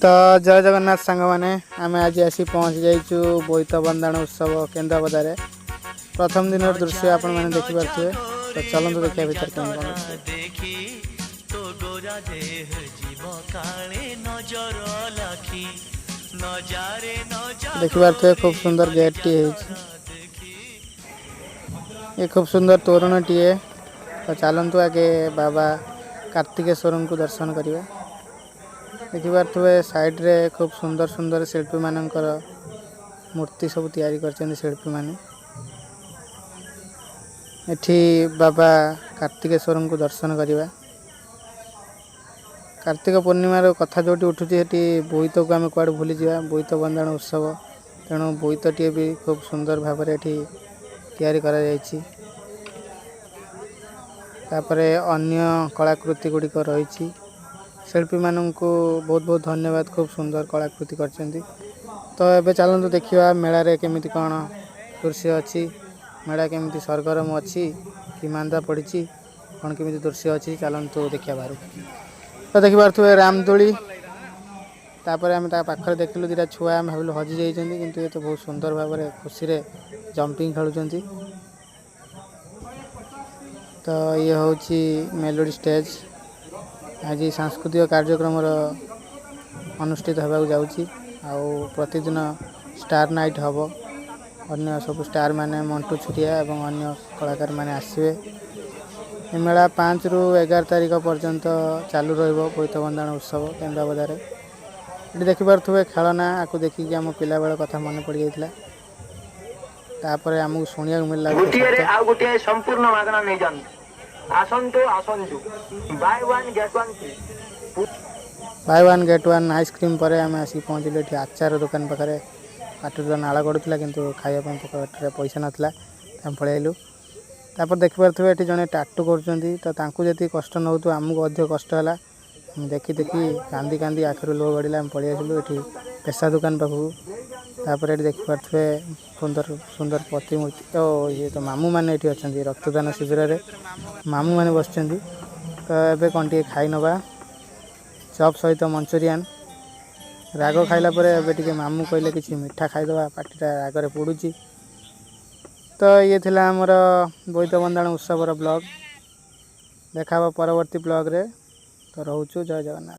ତ ଜୟ ଜଗନ୍ନାଥ ସାଙ୍ଗମାନେ, ଆମେ ଆଜି ଆସି ପହଞ୍ଚି ଯାଇଛୁ ବୋଇତ ବନ୍ଦାଣ ଉତ୍ସବ କେନ୍ଦ୍ରାପଡ଼ାରେ। ପ୍ରଥମ ଦିନର ଦୃଶ୍ୟ ଆପଣମାନେ ଦେଖିପାରୁଥିବେ। ତ ଚାଲନ୍ତୁ ଦେଖିବା ଭିତରେ କେମିତି କ'ଣ ଅଛି। ଦେଖି ତୋ ଗୋରା ଦେହ ଯିବ କାଳେ ନଜର ଲାଖି ନଜାରେ ନଜା। ଦେଖିପାରୁଥିବେ, ଖୁବ୍ ସୁନ୍ଦର ଗେଟ୍ଟିଏ ହେଇଛି। ଏ ଖୁବ୍ ସୁନ୍ଦର ତୋରଣଟିଏ। ତ ଚାଲନ୍ତୁ, ଆଗେ ବାବା କାର୍ତ୍ତିକେଶ୍ୱରଙ୍କୁ ଦର୍ଶନ କରିବା। ଦେଖିପାରୁଥିବେ, ସାଇଡ଼୍ରେ ଖୁବ୍ ସୁନ୍ଦର ସୁନ୍ଦର ଶିଳ୍ପୀମାନଙ୍କର ମୂର୍ତ୍ତି ସବୁ ତିଆରି କରିଛନ୍ତି ଶିଳ୍ପୀମାନେ। ଏଠି ବାବା କାର୍ତ୍ତିକେଶ୍ୱରଙ୍କୁ ଦର୍ଶନ କରିବା। କାର୍ତ୍ତିକ ପୂର୍ଣ୍ଣିମାର କଥା ଯେଉଁଠି ଉଠୁଛି, ସେଠି ବୋଇତକୁ ଆମେ କୁଆଡ଼େ ଭୁଲିଯିବା? ବୋଇତ ବନ୍ଦାଣ ଉତ୍ସବ, ତେଣୁ ବୋଇତଟିଏ ବି ଖୁବ୍ ସୁନ୍ଦର ଭାବରେ ଏଠି ତିଆରି କରାଯାଇଛି। ତାପରେ ଅନ୍ୟ କଳାକୃତି ଗୁଡ଼ିକ ରହିଛି। ଶିଳ୍ପୀମାନଙ୍କୁ ବହୁତ ବହୁତ ଧନ୍ୟବାଦ, ଖୁବ୍ ସୁନ୍ଦର କଳାକୃତି କରିଛନ୍ତି। ତ ଏବେ ଚାଲନ୍ତୁ ଦେଖିବା ମେଳାରେ କେମିତି କ'ଣ ଦୃଶ୍ୟ ଅଛି, ମେଳା କେମିତି ସରଗରମ ଅଛି କି ମାନ୍ଦା ପଡ଼ିଛି, କ'ଣ କେମିତି ଦୃଶ୍ୟ ଅଛି, ଚାଲନ୍ତୁ ଦେଖିବା ବାହାରକୁ। ତ ଦେଖିପାରୁଥିବେ ରାମଦୋଳି। ତାପରେ ଆମେ ତା ପାଖରେ ଦେଖିଲୁ ଦୁଇଟା ଛୁଆ, ଆମେ ଭାବିଲୁ ହଜି ଯାଇଛନ୍ତି, କିନ୍ତୁ ଏ ତ ବହୁତ ସୁନ୍ଦର ଭାବରେ ଖୁସିରେ ଜମ୍ପିଂ ଖେଳୁଛନ୍ତି। ତ ଇଏ ହେଉଛି ମେଲୋଡ଼ି ଷ୍ଟେଜ୍। ଆଜି ସାଂସ୍କୃତିକ କାର୍ଯ୍ୟକ୍ରମର ଅନୁଷ୍ଠିତ ହେବାକୁ ଯାଉଛି ଆଉ ପ୍ରତିଦିନ ଷ୍ଟାର ନାଇଟ୍ ହେବ। ଅନ୍ୟ ସବୁ ଷ୍ଟାର ମାନେ, ମଣ୍ଟୁ ଛୁରିଆ ଏବଂ ଅନ୍ୟ କଳାକାରମାନେ ଆସିବେ। ଏ ମେଳା 5ରୁ 11 ତାରିଖ ପର୍ଯ୍ୟନ୍ତ ଚାଲୁ ରହିବ, ବୋଇତ ବନ୍ଦାଣ ଉତ୍ସବ କେନ୍ଦ୍ରାପଡ଼ାରେ। ଏଠି ଦେଖିପାରୁଥିବେ ଖେଳନା। ଆକୁ ଦେଖିକି ଆମ ପିଲାବେଳ କଥା ମନେ ପଡ଼ିଯାଇଥିଲା। ତାପରେ ଆମକୁ ଶୁଣିବାକୁ ମିଳିଲା ଗୋଟେ ଗୋଟିଏରେ ଶବ୍ଦ। ଆଉ ଗୋଟିଏ ସମ୍ପୂର୍ଣ୍ଣ ମାଗଣା ନେଇଯାଆନ୍ତୁ। ଆସନ୍ତୁ ଆସନ୍ତୁ, buy one get one free. Buy one get one ice cream ପରେ ଆମେ ଆସିକି ପହଞ୍ଚିଲୁ ଏଠି ଆଚାର ଦୋକାନ ପାଖରେ। ପାଟିରୁ ତ ନାଳ ଗଡ଼ୁଥିଲା, କିନ୍ତୁ ଖାଇବା ପାଇଁ ପକେଟରେ ପଇସା ନଥିଲା, ଆମେ ପଳେଇ ଆଇଲୁ। ତାପରେ ଦେଖିପାରୁଥିବେ, ଏଠି ଜଣେ ଟାଟୁ କରୁଛନ୍ତି। ତ ତାଙ୍କୁ ଯେତିକି କଷ୍ଟ ନ ହେଉଥିବ, ଆମକୁ ଅଧିକ କଷ୍ଟ ହେଲା। ଆମେ ଦେଖି ଦେଖି କାନ୍ଦି କାନ୍ଦି ଆଖିରୁ ଲୁହ ଗଡ଼ିଲା। ଆମେ ପଳେଇ ଆସିଲୁ ଏଠି ପେସା ଦୋକାନ ପାଖକୁ। ତାପରେ ଏଠି ଦେଖିପାରୁଥିବେ ସୁନ୍ଦର ସୁନ୍ଦର ପ୍ରତିମୂର୍ତ୍ତି। ଓ ଇଏ ତ ମାମୁଁମାନେ ଏଠି ଅଛନ୍ତି। ରକ୍ତଦାନ ଶିବିରରେ ମାମୁଁମାନେ ବସିଛନ୍ତି। ତ ଏବେ କ'ଣ ଟିକେ ଖାଇ ନେବା, ଚପ୍ ସହିତ ମଞ୍ଚୁରିଆନ୍। ରାଗ ଖାଇଲା ପରେ ଏବେ ଟିକେ ମାମୁଁ କହିଲେ କିଛି ମିଠା ଖାଇଦେବା, ପାଟିଟା ରାଗରେ ପୋଡ଼ୁଛି। ତ ଇଏ ଥିଲା ଆମର ବୋଇତ ବନ୍ଦାଣ ଉତ୍ସବର ବ୍ଲଗ୍। ଦେଖା ହେବ ପରବର୍ତ୍ତୀ ବ୍ଲଗ୍ରେ। ତ ରହୁଛୁ, ଜୟ ଜଗନ୍ନାଥ।